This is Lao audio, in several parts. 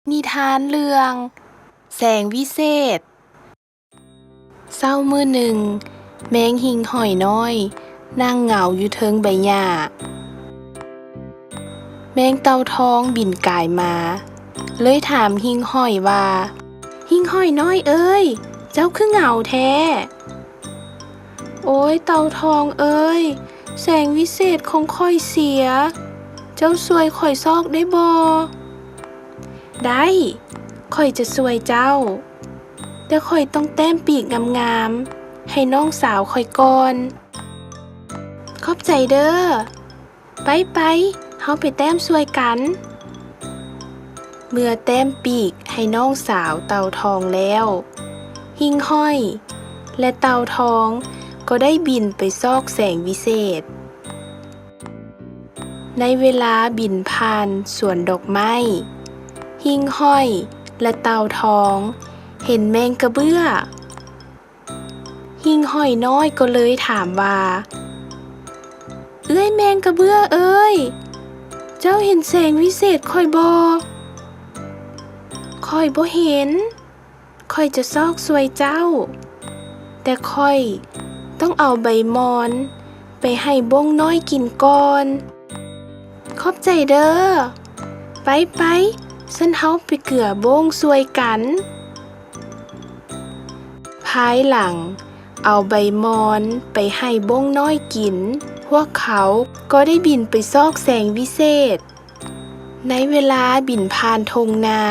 ນິທານເລື່ອງ ແສງວິເສດ. ເຊົ້າມື້ໜຶ່ງ, ແມງຫິ່ງຫ້ອຍນ້ອຍນັ່ງເຫງົາຢູ່ເທິງໃບຫຍ້າ. ແມງເຕົ່າທອງບິນກາຍມາ, ເລີຍຖາມຫິ່ງຫ້ອຍວ່າ, ຫິ່ງຫ້ອຍນ້ອຍເອີຍ, ເຈົ້າຄືເຫງົາແທ້? ໂອຍ ເຕົ່າທອງເອີຍ, ແສງວິເສດຂອງຂ້ອຍເສຍ, ເຈົ້າຊ່ວຍຂ້ອຍຊອກໄດ້ບໍ່? ໄດ້, ຂ້ອຍຈະຊ່ວຍເຈົ້າ, ແຕ່ຂ້ອຍຕ້ອງແຕ້ມປີກງາມໆໃຫ້ນ້ອງສາວຂ້ອຍກ່ອນ. ຂອບໃຈເດີ້. ໄປໆ, ເຮົາໄປແຕ້ມຊ່ວຍກັນ. ເມື່ອແຕ້ມປີກໃຫ້ນ້ອງສາວເຕົ່າທອງແລ້ວ, ຫິ່ງຫ້ອຍ ແລະ ເຕົ່າທອງກໍໄດ້ບິນໄປຊອກແສງວິເສດ. ໃນເວລາບິນຜ່ານສວນດອກໄມ້, ຫິ່ງຫ້ອຍ ແລະ ເຕົ່າທອງເຫັນແມງກະເບື້ອ. ຫິ່ງຫ້ອຍນ້ອຍກໍເລີຍຖາມວ່າ, ເອື້ອຍແມງກະເບື້ອເອີຍ, ເຈົ້າເຫັນແສງວິເສດຂ້ອຍບໍ່? ຂ້ອຍບໍ່ເຫັນ. ຂ້ອຍຈະຊອກຊ່ວຍເຈົ້າ, ແຕ່ຂ້ອຍຕ້ອງເອົາໃບໝອນໄປໃຫ້ບົ້ງນ້ອຍກິນກ່ອນ. ຂອບໃຈເດີ້. ໄປໆ, ຊັ້ນເຮົາໄປເກືອບົ້ງຊ່ວຍກັນ. ພາຍຫຼັງເອົາໃບໝອນໄປໃຫ້ບົ້ງນ້ອຍກິນ, ພວກເຂົາກໍໄດ້ບິນໄປຊອກແສງວິເສດ. ໃນເວລາບິນຜ່ານທົ່ງນາ,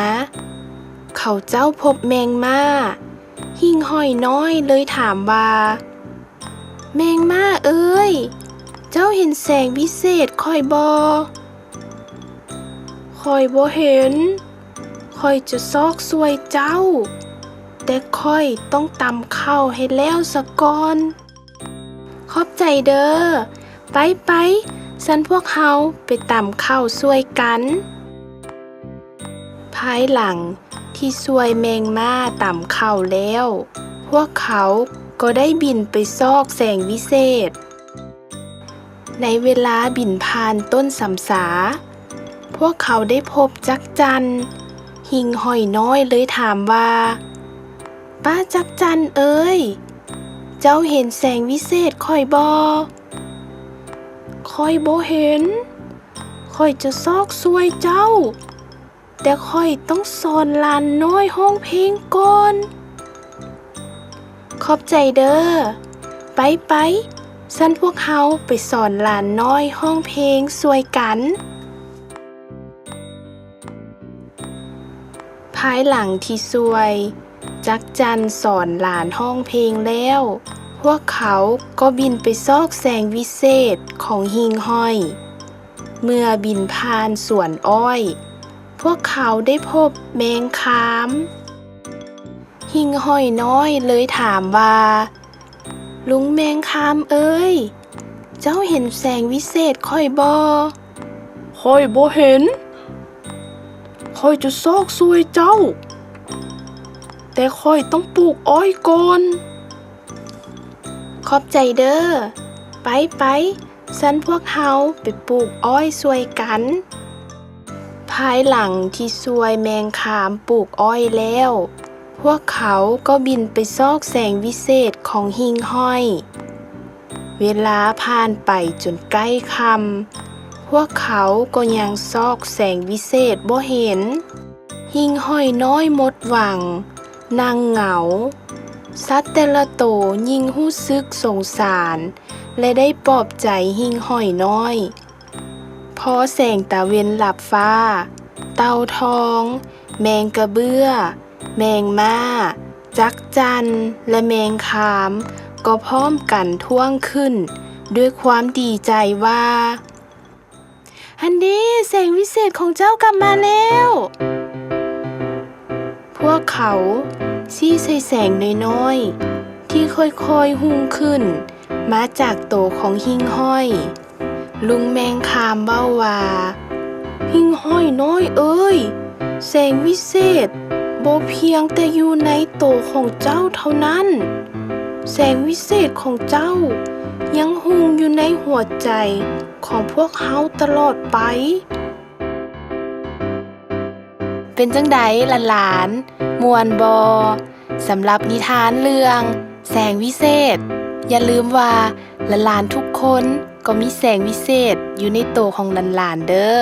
ເຂົາເຈົ້າພົບແມງມ້າ. ຫິ່ງຫ້ອຍນ້ອຍເລີຍຖາມວ່າ, ແມງມ້າເອີຍ, ເຈົ້າເຫັນແສງວິເສດຂ້ອຍບໍ່? ຂ້ອຍບໍ່ເຫັນ. ຂ້ອຍຈະຊອກຊ່ວຍເຈົ້າ, ແຕ່ຂ້ອຍຕ້ອງຕຳເຂົ້າໃຫ້ແລ້ວສາກ່ອນ. ຂອບໃຈເດີ້. ໄປໆ, ຊັ້ນພວກເຮົາໄປຕຳເຂົ້າຊ່ວຍກັນ. ພາຍຫຼັງທີ່ຊ່ວຍແມງມ້າຕຳເຂົ້າແລ້ວ, ພວກເຂົາກໍໄດ້ບິນໄປຊອກແສງວິເສດ. ໃນເວລາບິນຜ່ານຕົ້ນສຳສາ, ພວກເຂົາໄດ້ພົບຈັກຈັ່ນ. ຫິ່ງຫ້ອຍນ້ອຍເລີຍຖາມວ່າ, ປ້າຈັກຈັ່ນເອີຍ, ເຈົ້າເຫັນແສງວິເສດຂ້ອຍບໍ່? ຂ້ອຍບໍ່ເຫັນ. ຂ້ອຍຈະຊອກຊ່ວຍເຈົ້າ, ແຕ່ຂ້ອຍຕ້ອງສອນຫຼານນ້ອຍຮ້ອງເພງກ່ອນ. ຂອບໃຈເດີ້. ໄປໆ, ຊັ້ນພວກເຮົາໄປສອນຫຼານນ້ອຍຮ້ອງເພງຊ່ວຍກັນ. ພາຍຫຼັງທີ່ຊ່ວຍຈັກຈັ່ນສອນຫຼານຮ້ອງເພງແລ້ວ, ພວກເຂົາກໍບິນໄປຊອກແສງວິເສດຂອງຫິ່ງຫ້ອຍ. ເມື່ອບິນຜ່ານສວນອ້ອຍ, ພວກເຂົາໄດ້ພົບແມງຄາມ. ຫິ່ງຫ້ອຍນ້ອຍເລີຍຖາມວ່າ, ລຸງແມງຄາມເອີຍ, ເຈົ້າເຫັນແສງວິເສດຂ້ອຍບໍ່? ຂ້ອຍບໍ່ເຫັນ. ຂ້ອຍຈະຊອກຊ່ວຍເຈົ້າ, ແຕ່ຂ້ອຍຕ້ອງປູກອ້ອຍກ່ອນ. ຂອບໃຈເດີ້. ໄປໆ, ຊັ້ນພວກເຮົາໄປປູກອ້ອຍຊ່ວຍກັນ. ພາຍຫຼັງທີ່ຊ່ວຍແມງຄາມປູກອ້ອຍແລ້ວ, ພວກເຂົາກໍບິນໄປຊອກແສງວິເສດຂອງຫິ່ງຫ້ອຍ. ເວລາຜ່ານໄປຈົນໃກ້ຄ່ຳ, ພວກເຂົາກໍຍັງຊອກແສງວິເສດບໍ່ເຫັນ. ຫິ່ງຫ້ອຍນ້ອຍໝົດຫວັງ, ນັ່ງເຫງົາ. ສັດແຕ່ລະໂຕຍິ່ງຮູ້ສຶກສົງສານ ແລະ ໄດ້ປອບໃຈຫິ່ງຫ້ອຍນ້ອຍ. ພໍແສງຕາເວັນລັບຟ້າ, ເຕົ່າທອງ, ແມງກະເບື້ອ, ແມງມ້າ, ຈັກຈັ່ນ ແລະ ແມງຄາມ ກໍພ້ອມກັນທ້ວງຂຶ້ນດ້ວຍຄວາມດີໃຈວ່າ, ຫັ້ນເດ, ແສງວິເສດຂອງເຈົ້າກັບມາແລ້ວ! ພວກເຂົາຊີ້ໃສ່ແສງນ້ອຍໆ ທີ່ຄ່ອຍໆຮຸ່ງຂຶ້ນມາຈາກໂຕຂອງຫິ່ງຫ້ອຍ. ລຸງແມງຄາມເວົ້າວ່າ, ຫິ່ງຫ້ອຍນ້ອຍເອີຍ, ແສງວິເສດບໍ່ພຽງແຕ່ຢູ່ໃນໂຕຂອງເຈົ້າເທົ່ານັ້ນ, ແສງວິເສດຂອງເຈົ້າຍັງຮຸ່ງຢູ່ໃນຫົວໃຈຂອງພວກເຮົາຕະຫຼອດໄປ. ແຕ່ ປັນຈັ່ງໃດຫຼານໆ ມ່ວນບໍ່? ສຳລັບນິທານເລື່ອງແສງວິເສດ, ຢ່າລືມວ່າຫຼານໆທຸກຄົນກໍມີແສງວິເສດຢູ່ໃນໂຕຂອງຫຼານໆເດີ້.